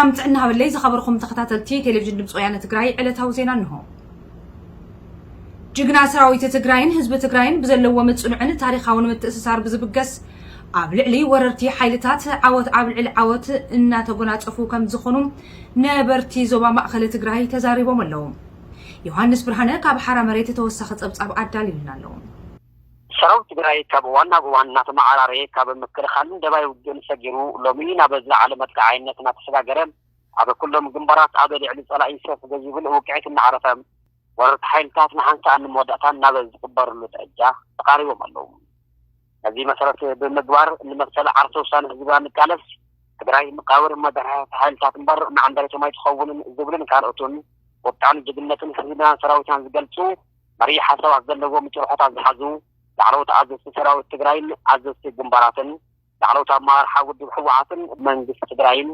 ሰላም ጥዕና ሃበለይ ዝኸበርኩም ተኸታተልቲ ቴሌቪዥን ድምፂ ወያነ ትግራይ፣ ዕለታዊ ዜና እንሆ። ጅግና ሰራዊት ትግራይን ህዝቢ ትግራይን ብዘለዎም ፅኑዕን ታሪኻውን ምትእስሳር ብዝብገስ ኣብ ልዕሊ ወረርቲ ሓይልታት ዓወት ኣብ ልዕሊ ዓወት እናተጎናፀፉ ከም ዝኾኑ ነበርቲ ዞባ ማእኸል ትግራይ ተዛሪቦም ኣለዉ። ዮሃንስ ብርሃነ ካብ ሓራ መሬት ተወሳኺ ፀብፃብ ኣዳልዩልና ኣለዉ። ሰራዊት ትግራይ ካብ እዋን ናብ እዋን እናተመዓራረየ ካብ ምክልኻልን ደባይ ውግእን ሰጊሩ ሎሚ ናብ ዝለዓለ መጥቃዓይነት እናተሰጋገረ ኣብ ኩሎም ግንባራት ኣብ ልዕሊ ፀላኢ ሰፍ ገዚብል ውቅዒት እናዓረፈ ወረርቲ ሓይልታት ንሓንሳእን ንመወዳእታን ናብ ዝቕበርሉ ደረጃ ተቓሪቦም ኣለዉ። ነዚ መሰረት ብምግባር ንመሰል ዓርሰ ውሳነ ህዝብና ንቃለስ፣ ትግራይ መቃብር መድረሻ ሓይልታት እምበር መዓንደሪቶም ኣይትኸውንን ዝብልን ካልኦትን ቁጥዐን ጅግንነትን ህዝብናን ሰራዊትናን ዝገልፁ መሪሕ ሓሳባት ዘለዎም ጭርሖታት ዝሓዙ ላዕለዎት ኣዘዝቲ ሰራዊት ትግራይን ኣዘዝቲ ግንባራትን ላዕለዎት ኣመራርሓ ውድብ ህወሓትን መንግስቲ ትግራይን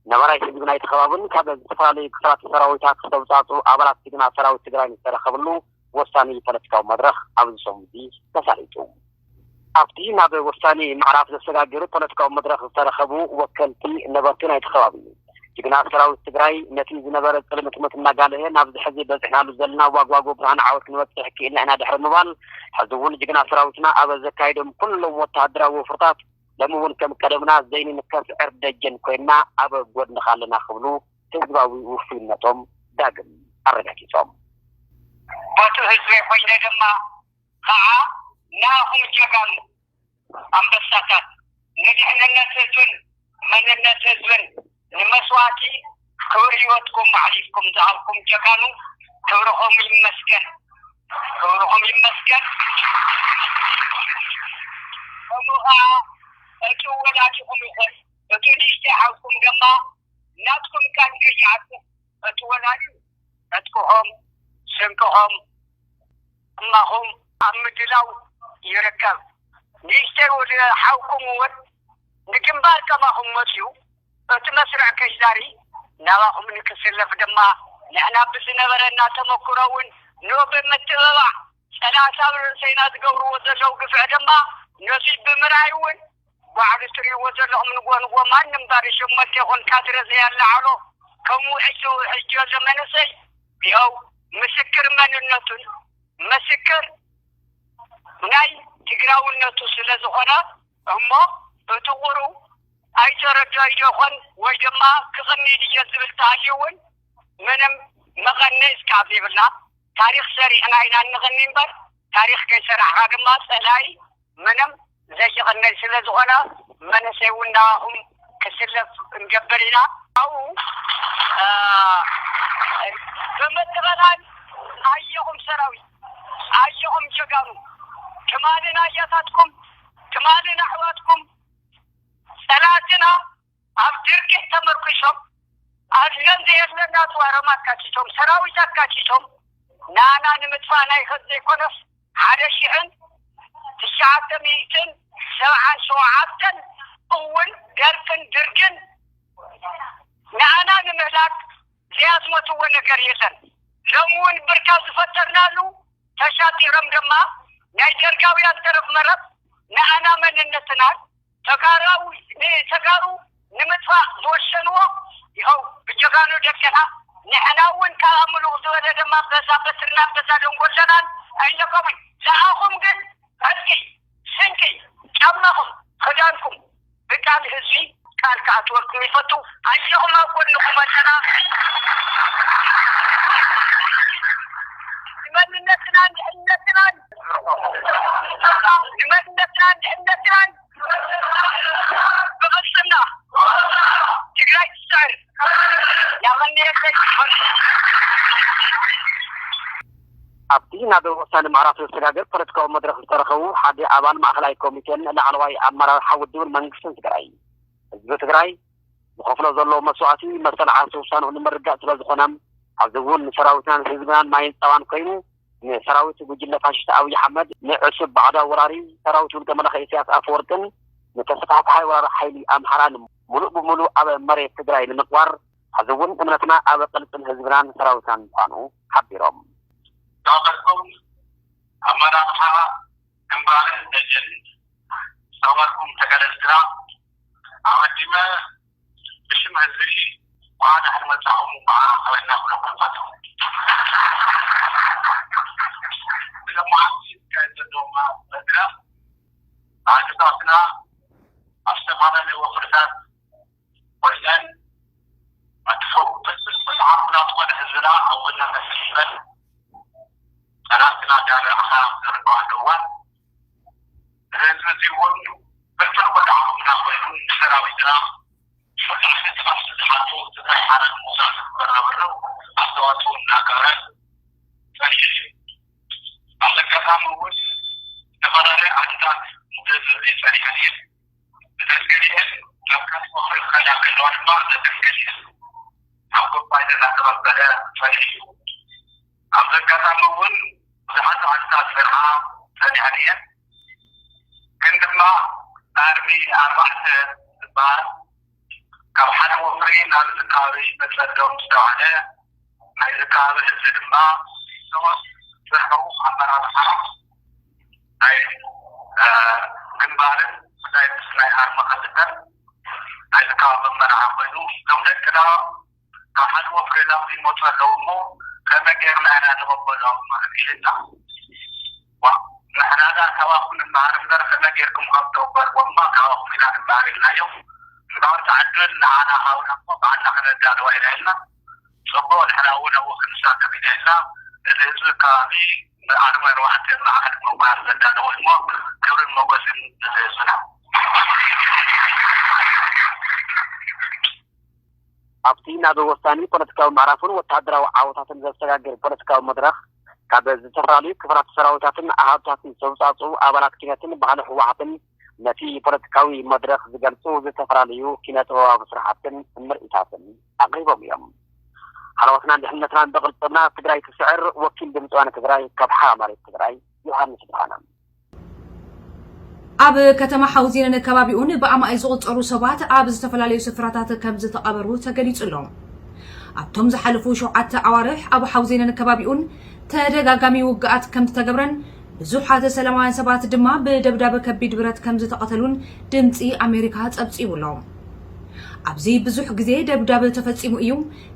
ነባራይ ህዝቢ ናይቲ ከባብን ካብ ዝተፈላለዩ ክፍላት ሰራዊታት ዝተውፃእፅኡ ኣባላት ጅግና ሰራዊት ትግራይ ዝተረኸብሉ ወሳኒ ፖለቲካዊ መድረኽ ኣብዚ ሰሙን እዚ ተሳሊጡ። ኣብቲ ናብ ወሳኒ ምዕራፍ ዘሰጋግር ፖለቲካዊ መድረኽ ዝተረኸቡ ወከልቲ ነበርቲ ናይቲ ከባቢ ጅግና ሰራዊት ትግራይ ነቲ ዝነበረ ፅልምጥምጥ እናጋለሀ ናብዚ ሕዚ በፂሕናሉ ዘለና ዋግዋጎ ብርሃን ዓወት ክንበፅሕ ክኢልና ኢና ድሕሪ ምባል ሕዚ እውን ጅግና ሰራዊትና ኣብ ዘካየዶም ኩሎም ወታሃደራዊ ወፍርታት ሎሚ እውን ከም ቀደምና ዘይንንከስዕር ደጀን ኮይንና ኣብ ጎድንኻ ኣለና ክብሉ ህዝባዊ ውፍይነቶም ዳግም ኣረጋጊፆም። በቱ ህዝበይ ኮይነ ድማ ከዓ ንኣኹም ጀጋኑ ኣንበሳታት ንድሕንነት ህዝብን መንነት ህዝብን ንመስዋእቲ ክብሪ ህይወትኩም ኣሕሊፍኩም ዝሃብኩም ጀጋኑ ክብርኹም ይመስገን፣ ክብርኹም ይመስገን። ከምኡ ከዓ እቲ ወላዲኹም ይኹን እቲ ንእሽተይ ሓውኩም ድማ ናትኩም ቃል ከይዓጽፍ እቲ ወላዲ ዕጥቅኹም፣ ስንቅኹም፣ እማኹም ኣብ ምድላው ይርከብ። ንእሽተይ ወዲ ሓውኩም እውን ንግንባር ከማኹም መፅዩ እቲ መስርዕ ከይዛሪ ናባኹም ንክስለፍ ድማ ንሕና ብዝነበረና ተመክሮ እውን ንኡ ብምትብባዕ ፀላእቲ ኣብ ርእሰይና ዝገብርዎ ዘለዉ ግፍዒ ድማ ነዙይ ብምርኣይ እውን ባዕሉ እትርእይዎ ዘለኹም ንጎ ንጎ ማንም ባሪ ሸሞንተ ይኹን ካድረ ዘያለዓሎ ከም ውሕጅ ዝውሕጅ ዘሎ መንእሰይ ይኸው ምስክር መንነቱን ምስክር ናይ ትግራውነቱ ስለ ዝኾነ እሞ እቲ ቁሩ ኣይተረድኦይ ዶ ይኾን ወይ ድማ ክቕኒ ድየ ዝብል ተሃልዩ እውን ምንም መቐነይ እስካብ ዘይብልና ታሪኽ ሰሪሕና ኢና እንቕኒ እምበር ታሪኽ ከይሰራሕኻ ድማ ፀላኢ ምንም ዘይቕነይ ስለ ዝኾነ መንእሰይ እውን ናባኹም ክስለፍ ንገብር ኢና። ኣብኡ ብምጥቕላል ኣየኹም ሰራዊት ኣየኹም ጀጋኑ ትማልን ኣያታትኩም ትማልን ኣሕዋትኩም ፀላእትና ኣብ ድርቂ ተመርኪሶም ኣድገን ዘየለና ኣፅዋሮም ኣካቲቶም ሰራዊት ኣካቲቶም ንኣና ንምጥፋእ ናይ ከት ዘይኮነስ ሓደ ሽሕን ትሽዓተ ሚእትን ሰብዓን ሸውዓተን እውን ደርቅን ድርቅን ንኣና ንምህላክ ዘያዝመትዎ ነገር የለን። ሎም እውን ብርካ ዝፈጠርናሉ ተሻጢሮም ድማ ናይ ደርጋውያን ተረፍ መረፍ ንኣና መንነትናን ተጋራዊ ንተጋሩ ንምጥፋእ ዝወሰንዎ ይኸው ብጀጋኑ ደቅና ንሕና እውን ከዓ ምሉቕ ዝበለ ድማ በዛ በትርና በዛ ደንጎለናን ኣይለቀሙን። ንኣኹም ግን ዕጥቂ፣ ስንቂ፣ ጫማኹም፣ ክዳንኩም ብቃል ህዝቢ ቃል ክኣትወልኩም ይፈቱ። ኣጆኹም ኣብ ጎንኹም ኣለና። ንመንነትናን ድሕነትናን ንመንነትናን ድሕነትናን ብቕልፅምና ትግራይ ትስዕር። ያቐንየለይ። ኣብቲ ናብ ወሳኒ ምዕራፍ ዘሰጋግር ፖለቲካዊ መድረኽ ዝተረኸቡ ሓደ ኣባል ማእኸላይ ኮሚቴን ላዕለዋይ ኣመራርሓ ውድብን መንግስትን ትግራይ ህዝቢ ትግራይ ዝኸፍሎ ዘሎ መስዋእቲ መሰል ዓርሰ ውሳንኡ ንምርጋፅ ስለ ዝኾነ ሕዚ እውን ንሰራዊትናን ህዝብናን ማይን ፀባን ኮይኑ ንሰራዊት ጉጅለ ፋሽስት ኣብይ ኣሕመድ ንዕሱብ ባዕዳዊ ወራሪ ሰራዊት ውልቀ መላኺ ኢሳያስ ኣፈወርቅን ንተስፋሕፋሓይ ወራሪ ሓይሊ ኣምሓራን ሙሉእ ብሙሉእ ኣብ መሬት ትግራይ ንምቕባር ሕዚ እውን እምነትና ኣብ ቅልፅም ህዝብናን ሰራዊትናን ምዃኑ ሓቢሮም። ዝኸበርኩም ኣመራርሓ ግንባርን ደጀን ዝኸበርኩም ተጋደልትና ኣቐዲመ ብሽም ህዝቢ እንኳን ኣሕመጻኹም እንኳን ኣኸበና ኩለኩም ፈትኹም። ብለማዓት ዝካየድ ዘለውና መድረኽ ኣድታትና ኣብ ዝተፈላለዩ ወፍርታት ኮይነን ኣትፈው ብስል ብዝሓፍና ዝኾነ ህዝብና ኣብ ጎና ተሰሊፈን ጠላትና ዳርዕኻ ዝርከባሉ እዋን ንህዝቢ እዚ እውን ፍልፍል ወደ ዓቕምና ኮይኑ ንሰራዊትና ሽዑ ጥቓት ዝተሓቱ ትግራይ ሓራ ንምውፃእ ዝግበር ርብርብ ኣስተዋፅኦ እናገበረ ፀኒሑ እዩ። ኣብ ኣጋጣሚ እውን ዝተፈላለዩ ዓድታት ንህዝቢ ፀኒሐን እየን። እተን ገሊአን ናብ ካድሞ ክልከላ ከለዋ ድማ እተን ገሊአን ኣብ ጎባይ እናተቐበለ ፀኒሑ እዩ። ኣብዚ ኣጋጣሚ እውን ብዙሓት ዓድታት ዝሰርሓ ጸኒሐን እየን። ግን ድማ ኣርሚ ኣርባዕተ ዝበሃል ካብ ሓደ ወፍሪ ናብ ዝካባቢ መጸዶም ዝተባህለ ናይ ዝካባቢ ህዝቢ ድማ ሶስት ዝርሕቑ ኣመራርሓ ናይ ግንባርን ብፍላይ ምስ ናይ ኣርሚ ክልተን ናይ ዝካባቢ ኣመራርሓ ኮይኑ እዞም ደቅና ካብ ሓደ ወፍሪ ላውዚ ይመፁ ኣለዉ እሞ ከመይ ጌርና ኢና ንቐበሎም ኢልና። ዋ ንሕና ዳ ካባኹም ንመሃር እምበር ከመይ ጌርኩም ከም ተወርዎም እማ ካባኹም ኢና ንመሃር ኢልናዮም። እምበኣር ተዓድል ንዓና ሃብና እሞ ባዕልና ክነዳልዋ ኢና ኢልና። ፅቡቕ ንሕና እውን ኣብኡ ክንሳተፍ ኢና ኢልና። እቲ ህዝቢ ከባቢ ብኣርሚ ኣርባዕተ ማእኸል ምንባር ዘዳለወ እሞ ክብርን ሞገስን ንህዝብና። ኣብቲ ናብ ወሳኒ ፖለቲካዊ ምዕራፍን ወተሃደራዊ ዓወታትን ዘሰጋግር ፖለቲካዊ መድረኽ ካብ ዝተፈላለዩ ክፍላት ሰራዊታትን ኣሃዱታትን ዝተውፃፅኡ ኣባላት ኪነትን ባህሊ ህወሓትን ነቲ ፖለቲካዊ መድረኽ ዝገልፁ ዝተፈላለዩ ኪነ ጥበባዊ ስራሕትን ምርኢታትን ኣቕሪቦም እዮም። ሃለዋትናን ድሕነትናን ብቕልፅምና ትግራይ ትስዕር። ወኪል ድምፂ ወያነ ትግራይ ካብ ሓራ መሬት ትግራይ ዮሃንስ ብርሃነ። ኣብ ከተማ ሓውዜንን ከባቢኡን ብኣማኢት ዝቑጸሩ ሰባት ኣብ ዝተፈላለዩ ስፍራታት ከም ዝተቐበሩ ተገሊጹ ኣሎ። ኣብቶም ዝሓለፉ ሸውዓተ ኣዋርሕ ኣብ ሓውዜንን ከባቢኡን ተደጋጋሚ ውግኣት ከም ዝተገብረን ብዙሓት ሰላማውያን ሰባት ድማ ብደብዳብ ከቢድ ብረት ከም ዝተቐተሉን ድምጺ ኣሜሪካ ጸብጺቡ ኣሎ። ኣብዚ ብዙሕ ግዜ ደብዳብ ተፈጺሙ እዩ፣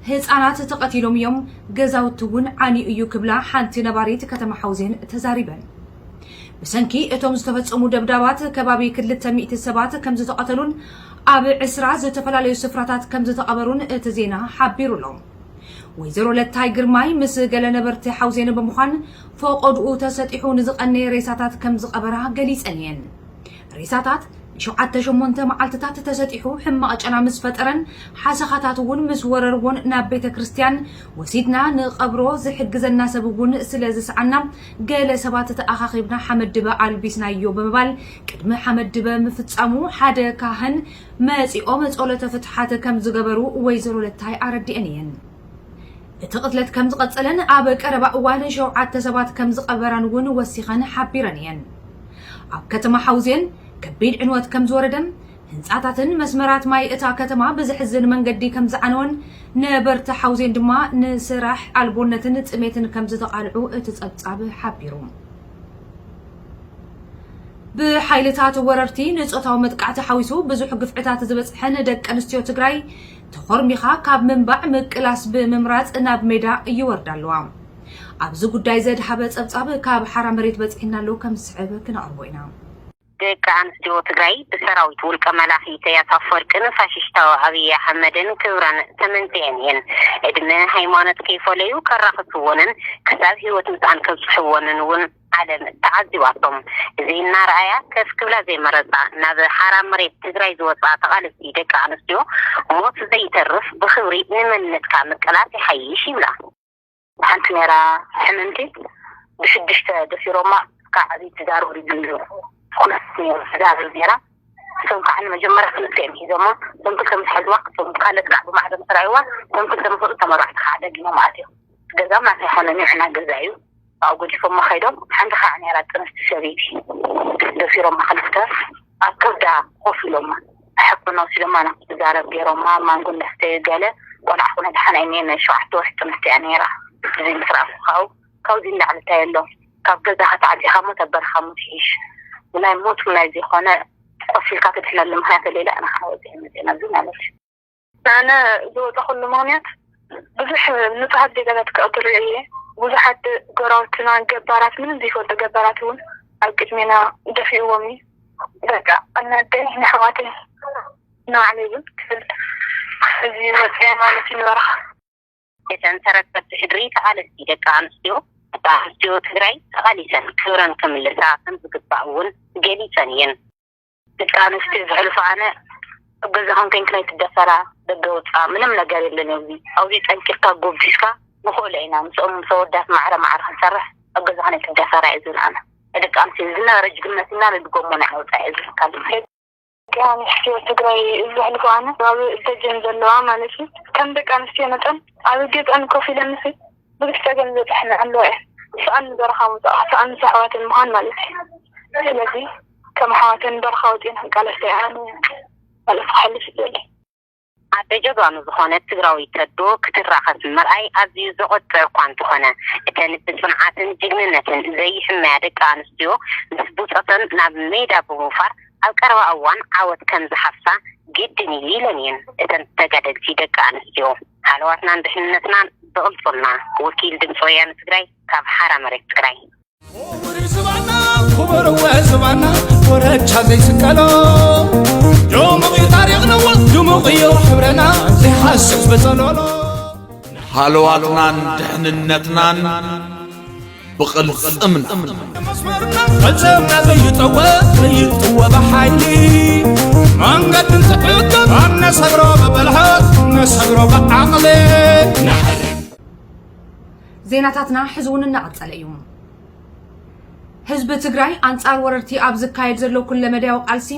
ህጻናት ተቐቲሎም እዮም፣ ገዛውቲ እውን ዓንዩ እዩ ክብላ ሓንቲ ነባሪት ከተማ ሓውዜን ተዛሪበን። ብሰንኪ እቶም ዝተፈጸሙ ደብዳባት ከባቢ ክልተ ሚእቲ ሰባት ከም ዝተቐተሉን ኣብ ዕስራ ዝተፈላለዩ ስፍራታት ከም ዝተቐበሩን እቲ ዜና ሓቢሩ ኣሎ። ወይዘሮ ለታይ ግርማይ ምስ ገለ ነበርቲ ሓውዜን ብምዃን ፈቖድኡ ተሰጢሑ ንዝቐነየ ሬሳታት ከም ዝቐበራ ገሊጸን እየን። ሬሳታት ንሸውዓተ ሸሞንተ መዓልትታት ተሰጢሑ ሕማቕ ጨና ምስ ፈጠረን ሓሰኻታት እውን ምስ ወረርዎን ናብ ቤተ ክርስቲያን ወሲድና ንቐብሮ ዝሕግዘና ሰብ እውን ስለ ዝሰኣና ገለ ሰባት ተኣኻኺብና ሓመድ ድበ ኣልቢስናዮ ብምባል ቅድሚ ሓመድ ድበ ምፍጻሙ ሓደ ካህን መጺኦም ጸሎተ ፍትሓት ከም ዝገበሩ ወይዘሮ ለታይ ኣረዲአን እየን። እቲ ቅትለት ከም ዝቐጸለን ኣብ ቀረባ እዋን ሸውዓተ ሰባት ከም ዝቐበራን እውን ወሲኸን ሓቢረን እየን። ኣብ ከተማ ሓውዜን ከቢድ ዕንወት ከም ዝወረደን ህንጻታትን መስመራት ማይ እታ ከተማ ብዘሕዝን መንገዲ ከም ዝዓነወን ነበርቲ ሓውዜን ድማ ንስራሕ ኣልቦነትን ጥሜትን ከም ዝተቓልዑ እቲ ጸብጻብ ሓቢሩ። ብሓይልታት ወረርቲ ንጾታዊ መጥቃዕቲ ሓዊሱ ብዙሕ ግፍዕታት ዝበጽሐን ደቂ ኣንስትዮ ትግራይ ተኾርሚኻ ካብ ምንባዕ ምቅላስ ብምምራጽ ናብ ሜዳ ይወርዳ ኣለዋ። ኣብዚ ጉዳይ ዘድሃበ ጸብጻብ ካብ ሓራ መሬት በጺሕና ኣሎ ከም ዝስዕብ ክነቕርቦ ኢና። ደቂ ኣንስትዮ ትግራይ ብሰራዊት ውልቀ መላኺ ኢሳያስ ኣፈወርቅን ፋሽስታዊ ኣብይ ኣሕመድን ክብረን ተመንጽየን እየን። ዕድመ ሃይማኖት ከይፈለዩ ከራኽስዎንን ክሳብ ህይወት ምስኣን ከብጽሕዎንን እውን ዓለም ተዓዚባቶም። እዚ እናረኣያ ከፍ ክብላ ዘይመረጻ ናብ ሓራ መሬት ትግራይ ዝወፃ ተቓለስቲ ደቂ ኣንስትዮ ሞት ዘይተርፍ ብኽብሪ ንመንነትካ ምቅላስ ይሓይሽ ይብላ። ሓንቲ ነራ ሕምምቲ ብሽዱሽተ ደፊሮማ ካብ ዓብይቲ ዛር ወሪዱ እዩ ኩናት ነይሩ። ዛር ነራ እቶም ከዓ ንመጀመርያ ክልተ እዮም ሒዞማ። እቶም ክልተ ምስ ሓዝዋ እቶም ካልኦት ከዓ ብማዕዶ ምስ ረኣይዋ እቶም ክልተ ምስ ወፁ ተመራዕቲ ከዓ ደጊሞም ኣትዮም። ገዛም ናታ ይኮነ ንሕና ገዛ እዩ። ኣብኡ ገዲፎማ ከይዶም ሓንቲ ከዓ ነራ ጥንስቲ ሰበይቲ ደፊሮማ ክልተ ኣብ ከብዳ ኮፍ ኢሎማ ሕክምና ወሲዶማ ናብ ትዛረብ ገይሮማ ማንጎ እንዳስተየ ገለ ቆልዓ ኮነ ደሓን ኣይነየን ናይ ሸውዓተ ወርሒ ጥንስቲ እያ ነይራ። እዚ ምስ ረኣኹ ካብኡ ካብዚ ንላዕሊ እንታይ ኣሎ ካብ ገዛኻ ተዓፂኻ ሞ ተበርኻ ሞት ይሕሽ ናይ ሞት ናይ ዘይኮነ ቆሲልካ ትድሕነሉ ምክንያት የለ ኣነ ከዓ ወፂአ መፅአ ናብዚ ማለት እዩ። ኣነ ዝወጣኹሉ ምኽንያት ብዙሕ ንጹሃት ዜጋታት ክቕትሉ እየ። ብዙሓት ጎረባብትና ገባራት፣ ምንም ዘይፈልጡ ገባራት እውን ኣብ ቅድሜና ደፊእዎም እዩ። በቃ ኣናደይ ንሕዋተይ ንባዕለይ እውን ክብል እዚ ወፅያ ማለት እዩ ንበረኻ። እተን ተረከብቲ ሕድሪ ተቓለስቲ ደቂ ኣንስትዮ፣ ደቂ ኣንስትዮ ትግራይ ተቓሊሰን ክብረን ክምልሳ ከምዝግባእ እውን ገሊፀን እየን። ደቂ ኣንስትዮ ዘሕልፎ ኣነ ኣብ ገዛኹም ኮይንክን ኣይትደፈራ፣ ደገ ውፃ፣ ምንም ነገር የለን ኣብዚ። ኣብዚ ጠንኪርካ ጎብዚስካ ንኽእሎ ኢና ምስኦም ምስ ኣወዳት ማዕረ ማዕረ ክንሰርሕ ኣብ ገዛኽን ኣይትደፈራ እየ ዝብል ኣነ። ደቂ ኣንስትዮ ዝነበረ ጅግንነትና ንድገሞ ንዓወፃ እየ ዝብል ካልእ ደቂ ኣንስትዮ ትግራይ ዘሕልፎ ኣነ ኣብ ደጀን ዘለዋ ማለት እዩ ከም ደቂ ኣንስትዮ መጠን ኣብ ገጠን ኮፍ ኢለን ንስ ብዙሕ ፀገም ዝበፅሐና ኣለዋ እየን። ስኣን ንበረኻ ምውፃእ ስኣን ምስ ኣሕዋተን ምዃን ማለት እዩ። ስለዚ ከም ኣሕዋተን ንበረኻ ወፂኤን ክንቃለስ እየ ኣነ መልእኽቲ ክሕልፍ ይደሊ። ኣደ ጀጋኑ ዝኾነት ትግራወይቲ ኣዶ ክትራኸስ ምርኣይ ኣዝዩ ዘቖጥዕ እኳ እንተኾነ፣ እተን ብፅንዓትን ጅግንነትን ዘይሕመያ ደቂ ኣንስትዮ ምስ ብፆተን ናብ ሜዳ ብምውፋር ኣብ ቀረባ እዋን ዓወት ከም ዝሓፍሳ ግድን እዩ ኢለን እየን እተን ተጋደልቲ ደቂ ኣንስትዮ። ሃለዋትናን ድሕንነትናን ብቕልፅምና። ወኪል ድምፂ ወያነ ትግራይ ካብ ሓራ መሬት ትግራይ። ክቡር ዝባና ክቡር ወ ዝባና ኮረቻ ዘይስቀሎ ድሙቕ እዩ ታሪኽና ድሙቕ እዩ ሕብረና ዘይሓስስ ብጸሎሎ። ሃለዋትናን ድሕንነትናን ብቕልፅምና። መስመርና ቅልፅምና ዘይጠወ ዘይጥወ ብሓይሊ መንገዲ እንትሕገም ኣነሰግሮ ብብልሓት ነሰግሮ ብዓቕሊ። ዜናታትና ሕዚ እውን እናቐጸለ እዩ። ህዝቢ ትግራይ ኣንጻር ወረርቲ ኣብ ዝካየድ ዘሎ ኩለመዳያዊ ቃልሲ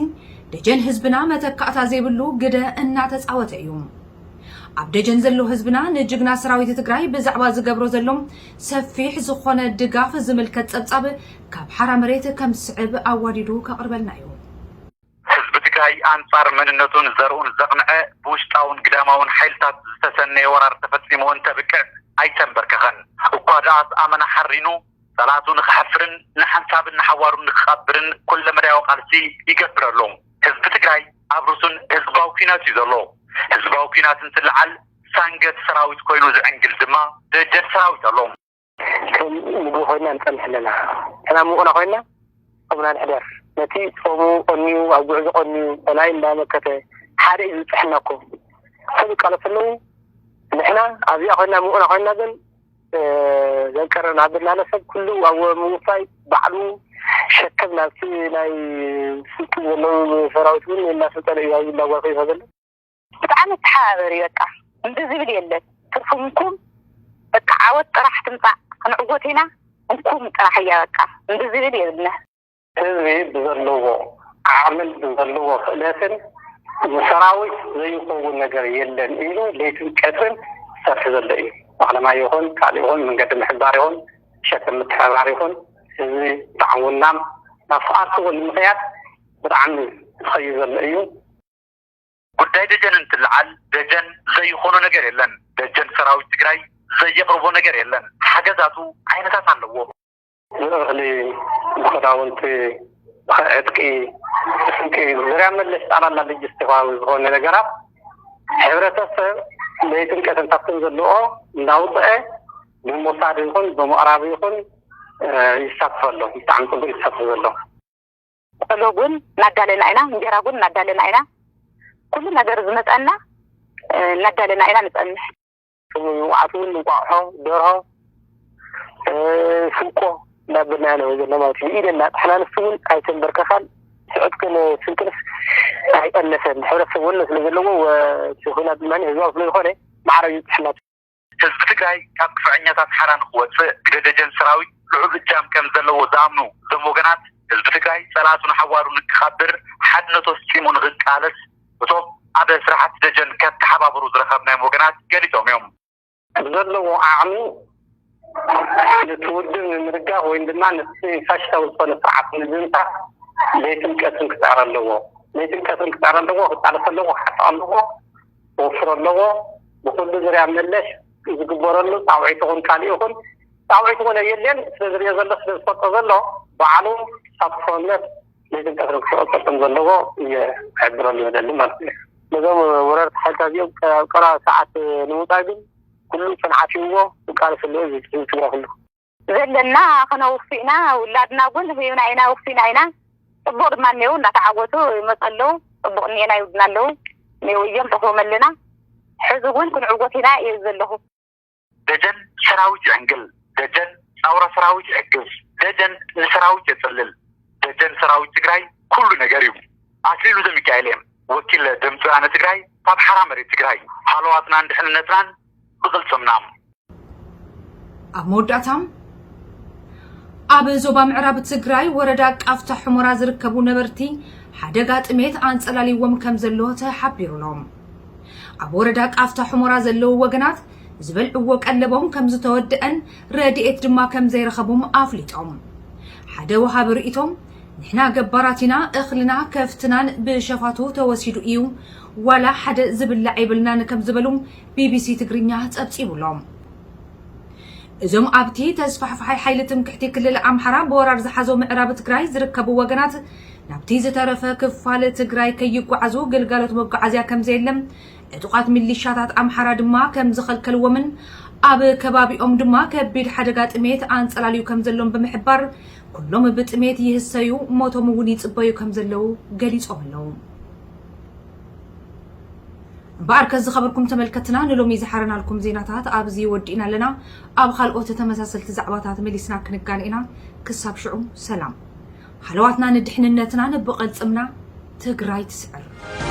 ደጀን ህዝብና መተካእታ ዘይብሉ ግደ እናተጻወተ እዩ። ኣብ ደጀን ዘሎ ህዝብና ንጅግና ሰራዊት ትግራይ ብዛዕባ ዝገብሮ ዘሎ ሰፊሕ ዝኾነ ድጋፍ ዝምልከት ጸብጻብ ካብ ሓራ መሬት ከም ዝስዕብ ኣዋዲዱ ከቕርበልና እዩ። ህዝቢ ትግራይ ኣንፃር መንነቱን ዘርኡን ዘቕንዐ ብውሽጣውን ግዳማውን ሓይልታት ዝተሰነየ ወራር ተፈፂምዎ እንተብቅዕ ኣይተንበርከኸን። እኳ ደኣስ ኣመና ሓሪኑ ፀላእቱ ንኽሓፍርን ንሓንሳብን ንሓዋሩን ንኽቐብርን ኩለመዳያዊ ቃልሲ ይገብር ኣሎ። ህዝቢ ትግራይ ኣብ ርሱን ህዝባዊ ኲናት እዩ ዘሎ። ህዝባዊ ኲናት እንትልዓል ሳንገት ሰራዊት ኮይኑ ዝዕንግል ድማ ደጀን ሰራዊት ኣሎ። ከም ምግቢ ኮይና ንፀንሕ ኣለና። ሕና ሙቕና ኮይና ከምና ንሕደር። ነቲ ፆሙ ቀንዩ ኣብ ጉዕዞ ቀንዩ ፀላኢ እንዳመከተ ሓደ እዩ ዝብፅሐና እኮ። ሰብ ይቃለሱ ኣለዉ። ንሕና ኣብዚኣ ኮይና ሙቕና ኮይና ግን ዘንቀረ ናብላለ ሰብ ኩሉ ኣብ ምውፋይ ባዕሉ ሸከም ናብቲ ናይ ስልኪ ዘለዉ ሰራዊት እውን እናሰልጠነ እዩ ኣብዚ እንዳጓልፈ ይኸ ዘሎ። ብጣዕሚ ተሓባበሪ በቃ እንዲ ዝብል የለን ትርፉ እንኩም በቃ ዓወት ጥራሕ ትምፃእ ክንዕወት ኢና እንኩም ጥራሕ እያ በቃ እንዲ ዝብል የብልና። ህዝቢ ብዘለዎ ዓቕምን ብዘለዎ ክእለትን ንሰራዊት ዘይኸውን ነገር የለን ኢሉ ለይትን ቀትርን ዝሰርሕ ዘሎ እዩ። ባዕለማ ይኹን ካልእ ይኹን መንገዲ ምሕባር ይኹን ሸክም ምትሕብባር ይኹን ህዝቢ ብዓውናም ናብ ፍቓድክዎ ንምኽያድ ብጣዕሚ ዝኸይድ ዘሎ እዩ። ጉዳይ ደጀን እንትለዓል ደጀን ዘይኾኖ ነገር የለን። ደጀን ሰራዊት ትግራይ ዘየቕርቦ ነገር የለን። ሓገዛቱ ዓይነታት ኣለዎ። ብእኽሊ፣ ብኽዳውንቲ፣ ብዕጥቂ፣ ብስንቂ፣ ዙርያ መለሽ ጠቕላላ ሎጂስቲካዊ ዝኾነ ነገራት ሕብረተሰብ ለይትን ቀትርን ካብቶም ዘለዎ እንዳውፅአ ብምውሳድ ይኹን ብምቕራብ ይኹን ይሳተፍ ኣሎ። ብጣዕሚ ፅቡቅ ይሳተፍ ዘሎ። ቆሎ እውን እናዳለና ኢና፣ እንጀራ እውን እናዳለና ኢና። ኩሉ ነገር ዝመፀና እናዳለና ኢና ንፀንሕ። ንብዓት እውን እንቋቑሖ፣ ደርሆ፣ ስንቆ እናበልና ኢና ንበ ዘለና ማለት እዩ። ብኢደና ጥሕና ንሱ እውን ኣይተንበርከኻን። ስዕጥክን ስንቅንስ ኣይቀነሰን። ሕብረተሰብ ወነ ስለ ዘለዎ እቲ ኩናት ድማ ህዝባዊ ስለ ዝኾነ ማዕረ እዩ ጥሕና። ህዝቢ ትግራይ ካብ ግፍዐኛታት ሓራ ንክወፅእ ግደ ደጀን ሰራዊት ልዑል እጃም ከም ዘለዎ ዝኣምኑ እዞም ወገናት፣ ህዝቢ ትግራይ ፀላእቱ ንሓዋሩ ንክቐብር ሓድነቱ ኣስጢሙ ንክቃለስ እቶም ኣብ ስራሕቲ ደጀን ከተሓባብሩ ዝረኸብናዮም ወገናት ገሊፆም እዮም። ብዘለዎ ዓቕሚ ነቲ ውድብ ንምድጋፍ ወይ ድማ ነቲ ፋሽስታዊ ዝኾነ ስርዓት ንምድምሳስ ለይትን ቀትርን ክፅዕር ኣለዎ። ለይትን ቀትርን ክፅዕር ኣለዎ፣ ክቃለስ ኣለዎ፣ ክሓጥቕ ኣለዎ። ክወፍር ኣለዎ። ብኹሉ ዙርያ መለሽ ዝግበረሉ ፃውዒት ይኹን ካልእ ይኹን ፃውዒት እውን ኣየድልየን ስለ ዝሪኦ ዘሎ ስለ ዝፈልጦ ዘሎ ባዕሉ ተሳትፎነት ለይትን ቀትርን ክቕፅል ከም ዘለዎ እየ ክሕብረሉ ዝደሊ ማለት እዩ። ነዞም ወረርቲ ሓይልታት እዚኦም ኣብ ቀረባ ሰዓት ንምውፃእ ግን ኩሉ ሰንዓፊዎ ክቃለስ ኣለዎ። እዚ ህዝቢ ትግራይ ኩሉ ዘለና ክነውፍ ኢና። ውላድና እውን ህቢብና ኢና፣ ውፊና ኢና። ፅቡቕ ድማ እኒአው እናተዓወቱ ይመፁ ኣለዉ። ፅቡቕ እኒአና ይውድና ኣለዉ። እኒአው እዮም ተኽቦም ኣለና። ሕዚ እውን ክንዕወት ኢና እየ ዘለኹ። ደጀን ሰራዊት ይዕንግል፣ ደጀን ፃውራ ሰራዊት ይዕግብ፣ ደጀን ንሰራዊት የፅልል። ደጀን ሰራዊት ትግራይ ኩሉ ነገር እዩ። ኣክሊሉ ዘሚካኤል እየ፣ ወኪል ድምፂ ወያነ ትግራይ ካብ ሓራ መሬት ትግራይ። ሃለዋትናን ድሕንነትናን ብቕልፅምና። ኣብ መወዳእታ፣ ኣብ ዞባ ምዕራብ ትግራይ ወረዳ ቃፍታ ሑመራ ዝርከቡ ነበርቲ ሓደጋ ጥሜት ኣንጸላልይዎም ከም ዘሎ ተሓቢሩ ኣሎ። ኣብ ወረዳ ቃፍታ ሑመራ ዘለዉ ወገናት ዝበልዕዎ ቀለቦም ከም ዝተወደአን ረድኤት ድማ ከም ዘይረኸቡም ኣፍሊጦም። ሓደ ወሃቢ ርእይቶም፣ ንሕና ገባራት ኢና፣ እኽልና ከፍትናን ብሸፋቱ ተወሲዱ እዩ፣ ዋላ ሓደ ዝብላዕ የብልናን ከም ዝበሉ ቢቢሲ ትግርኛ ጸብጺቡ ኣሎ። እዞም ኣብቲ ተስፋሕፋሓይ ሓይሊ ትምክሕቲ ክልል ኣምሓራ ብወራር ዝሓዞ ምዕራብ ትግራይ ዝርከቡ ወገናት ናብቲ ዝተረፈ ክፋል ትግራይ ከይጓዓዙ ግልጋሎት መጓዓዝያ ከም ዘየለ፣ ዕጡቓት ሚሊሻታት ኣምሓራ ድማ ከም ዝኸልከልዎምን ኣብ ከባቢኦም ድማ ከቢድ ሓደጋ ጥሜት ኣንጸላልዩ ከም ዘሎን ብምሕባር፣ ኩሎም ብጥሜት ይህሰዩ፣ ሞቶም እውን ይጽበዩ ከም ዘለዉ ገሊጾም ኣለዉ። እምበኣርከ ዝኸበርኩም ተመልከትና፣ ንሎሚ ዝሓረናልኩም ዜናታት ኣብዚ ወዲእና ኣለና። ኣብ ካልኦት ተመሳሰልቲ ዛዕባታት መሊስና ክንጋነ ኢና። ክሳብ ሽዑ ሰላም። ሃለዋትና ንድሕንነትና ንብቐልጽምና። ትግራይ ትስዕር።